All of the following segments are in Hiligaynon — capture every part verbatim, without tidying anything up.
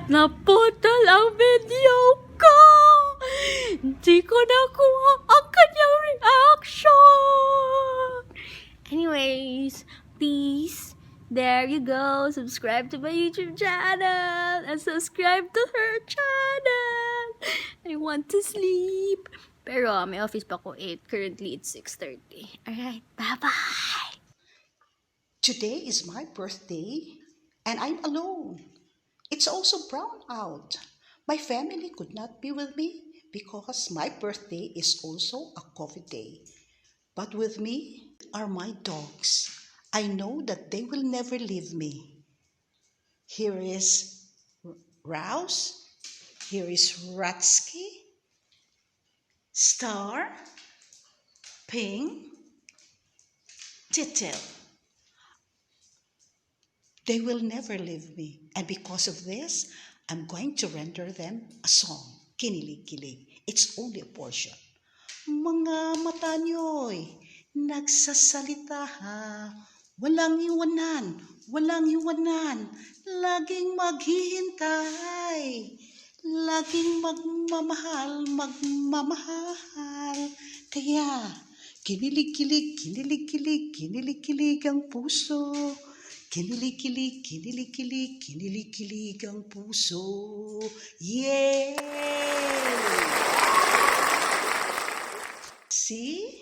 Naputol ang video ko! Di ko nakuha ang kanyang reaction! Anyways, please, there you go. Subscribe to my YouTube channel and subscribe to her channel. I want to sleep. Pero may office pa ko eight. Currently, it's six thirty. Alright, bye-bye! Today is my birthday, and I'm alone. It's also brown out. My family could not be with me because my birthday is also a COVID day. But with me are my dogs. I know that they will never leave me. Here is Rouse. Here is Ratsky. Star. Ping. Titil. They will never leave me. And because of this, I'm going to render them a song. Kinilig-kilig. It's only a portion. Mga mata niyo'y nagsasalita ha. Walang iwanan, walang iwanan. Laging maghihintay. Laging magmamahal, magmamahal. Kaya, kinilig-kilig, kinilig-kilig, kinilig-kilig ang puso. Kinilig-kilig, kinilig-kilig, kinilig-kilig ang puso. Yay! See?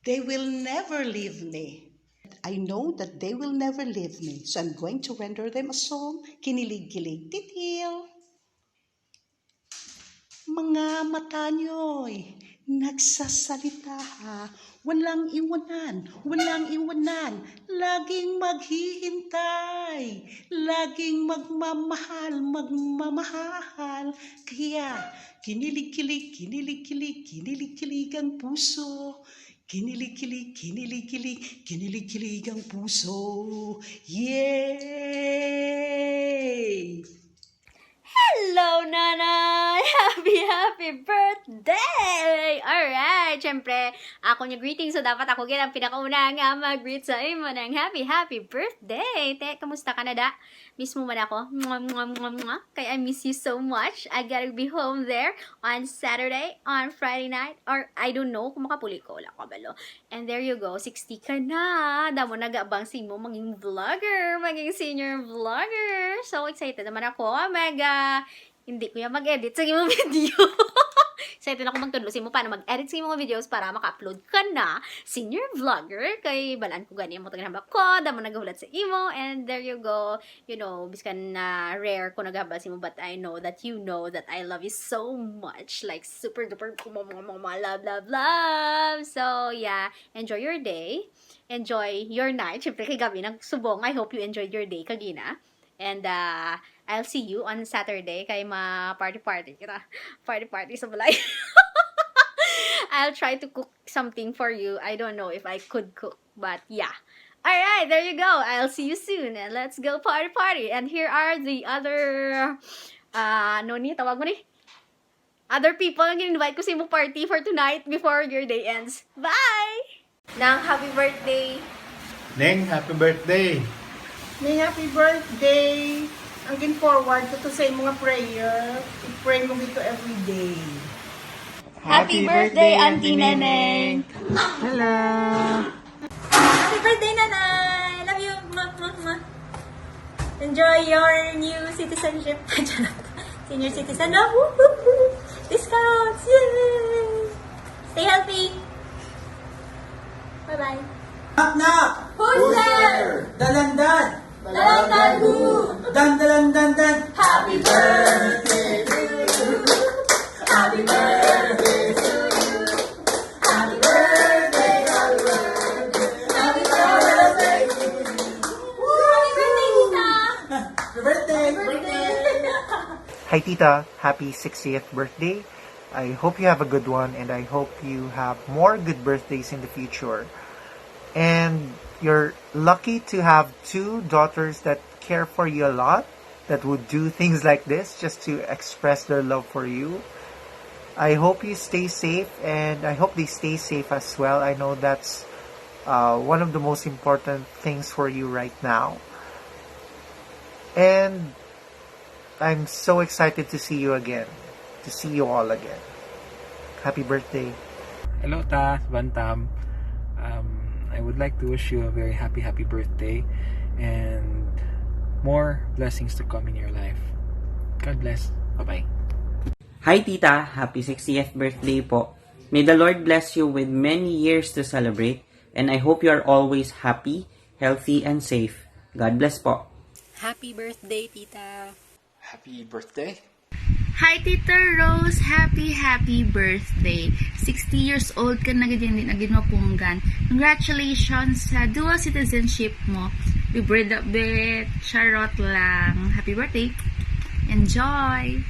They will never leave me. I know that they will never leave me, so I'm going to render them a song, Kinilig-kilig, Titil. Mga mata niyo'y nagsasalita ha. Walang iwanan, walang iwanan. Laging maghihintay. Laging magmamahal, magmamahal. Kaya, kinilig-kilig, kinilig-kilig, kinilig-kilig ang puso. Kinilig-kilig, kinilig-kilig, kinilig-kilig ang puso. Yay! Hello, Nanay! Happy, happy birthday! Alright, syempre, ako niya greeting, so dapat ako gid ang pinakauna nga mag-greet sa imo ng happy, happy birthday! Te, kamusta ka na, da? Miss mo man ako? Mwah, mwah, mwah, mwah. Kay I miss you so much. I gotta be home there on Saturday, on Friday night, or I don't know kung makapuli ko, wala ko kabalo. And there you go, sixty ka na. Damo nag-aabang sa imo maging vlogger, maging senior vlogger. So excited naman ako. Mag, ah, hindi ko yan mag-edit sa imong video. Excited ako magtudlo sa imo paano mag-edit sa imong videos para maka-upload ka na senior vlogger. Kay balaan ko gani ang mga taga-Hambal ko, damo naghulat sa imo. And there you go. You know, biskan na rare ko naghambal sa imo, but I know that you know that I love you so much. Like, super duper, love, love, love. So, yeah, enjoy your day. Enjoy your night. Siyempre, kay gabi nagsubong. I hope you enjoyed your day kagina. And uh, I'll see you on Saturday kay ma-party-party kita. Party-party sa balay. I'll try to cook something for you. I don't know if I could cook, but yeah. All right, there you go. I'll see you soon. And let's go party, party. And here are the other, uh, ano ni, tawag mo ni? Other people nga gin-invite ko sa imong party for tonight before your day ends. Bye! Nang, happy birthday! Neng, happy birthday! Neng, happy birthday! Ang gin-forward ko to sa imo nga prayer, i-pray mo gid to every day. Happy birthday, Auntie Neneng! Hello! Happy birthday, Nanay! Love you! Mwah, mwah, mwah. Enjoy your new citizenship. Charot. Senior citizen na. Woo, woo, woo. Discounts! Yay! Stay healthy! Bye-bye! Knock, knock! Who's there? Dalandan! Dalandan who? Dan, dalan, dan, dan! Happy birthday to you! Happy birthday to you! Happy birthday, happy birthday, happy birthday to you! Happy birthday, Tita! Happy birthday! Hi, Tita. Happy sixtieth birthday. I hope you have a good one, and I hope you have more good birthdays in the future. And you're lucky to have two daughters that care for you a lot, that would do things like this just to express their love for you. I hope you stay safe, and I hope they stay safe as well. I know that's uh, one of the most important things for you right now. And I'm so excited to see you again, to see you all again. Happy birthday. Hello, Ta, Bantam. Um, I would like to wish you a very happy, happy birthday and more blessings to come in your life. God bless. Bye-bye. Hi, Tita! Happy sixtieth birthday po. May the Lord bless you with many years to celebrate, and I hope you are always happy, healthy, and safe. God bless po. Happy birthday, Tita! Happy birthday! Hi, Tita Rose! Happy, happy birthday! Sixty years old ka na gid, hindi na gid mapunggan. Congratulations sa dual citizenship mo. Bibrid a bit. Charot lang. Happy birthday! Enjoy!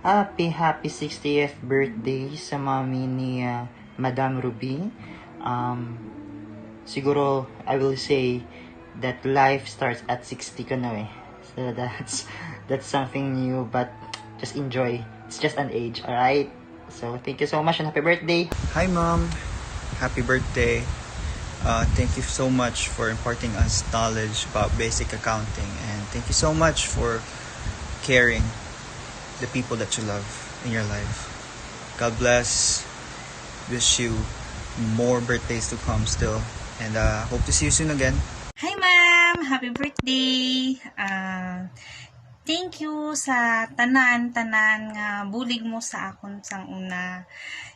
Happy, happy sixtieth birthday sa mommy ni uh, Madam Ruby. Um, siguro, I will say that life starts at sixty ka na eh. So that's that's something new, but just enjoy. It's just an age, alright? So thank you so much and happy birthday. Hi, Mom. Happy birthday. Uh, thank you so much for imparting us knowledge about basic accounting, and thank you so much for caring the people that you love in your life. God bless. Wish you more birthdays to come still. And uh, hope to see you soon again. Hi, ma'am! Happy birthday! Ah, thank you sa tanan, tanan nga bulig mo sa akon sang una.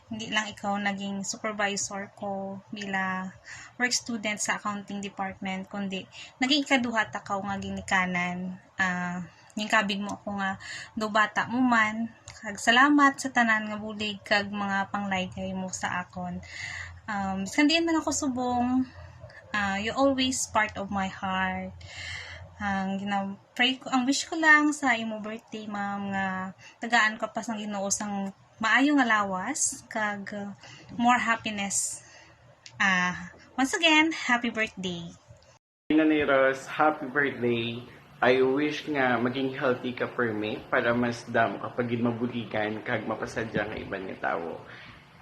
Hindi lang ikaw naging supervisor ko bila work student sa accounting department, kundi naging ikaduha ta ka nga ginikanan. Ah, gingkabig mo ako nga daw bata mo man. Kag salamat sa tanan nga bulig kag mga panglaygay mo sa akon. Um, bisan diin man ako subong, ah, you always part of my heart. Ang gina-, pray ko, ang wish ko lang sa imo birthday, ma'am, nga tagaan ka pa sang Ginoo sang maayo nga lawas kag, uh, more happiness. Ah, once again, happy birthday. Nanay Rose, happy birthday. I wish nga maging healthy ka permi para mas damo ka pa gid mabuligan kag mapasadya nga iban nga tawo.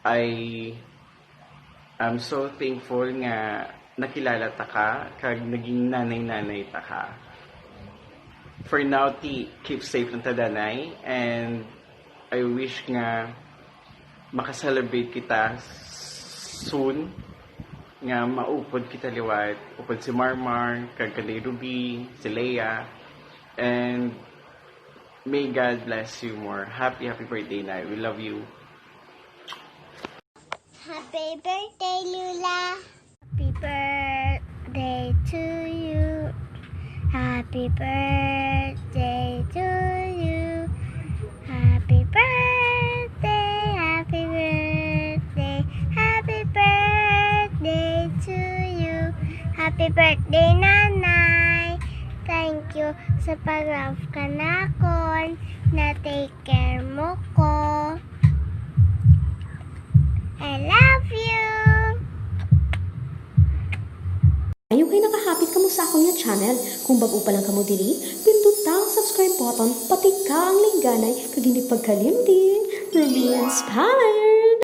I am so thankful nga nakilala ta ka kag naging nanay-nanay ta ka. For now, Ti, keep safe lang ta, Danay, and I wish nga maka-celebrate kita soon, nga maupod kita liwat, upod si Marmar, kag kanday Ruby, si Leia, and may God bless you more. Happy, happy birthday, Nay. We love you. Happy birthday, Lola. Happy birthday to you. Happy birthday to you. Happy birthday, happy birthday, happy birthday to you. Happy birthday, Nanay. Thank you sa pag-love kanakon. Na-take care mo ko. I love you. Ayaw kay nakahapit kamo sa akon nga channel. Kung bag-o pa lang kamo diri, pinduta ang subscribe button, patika ang lingganay, kag hindi pagkalimti, Ruby Inspire!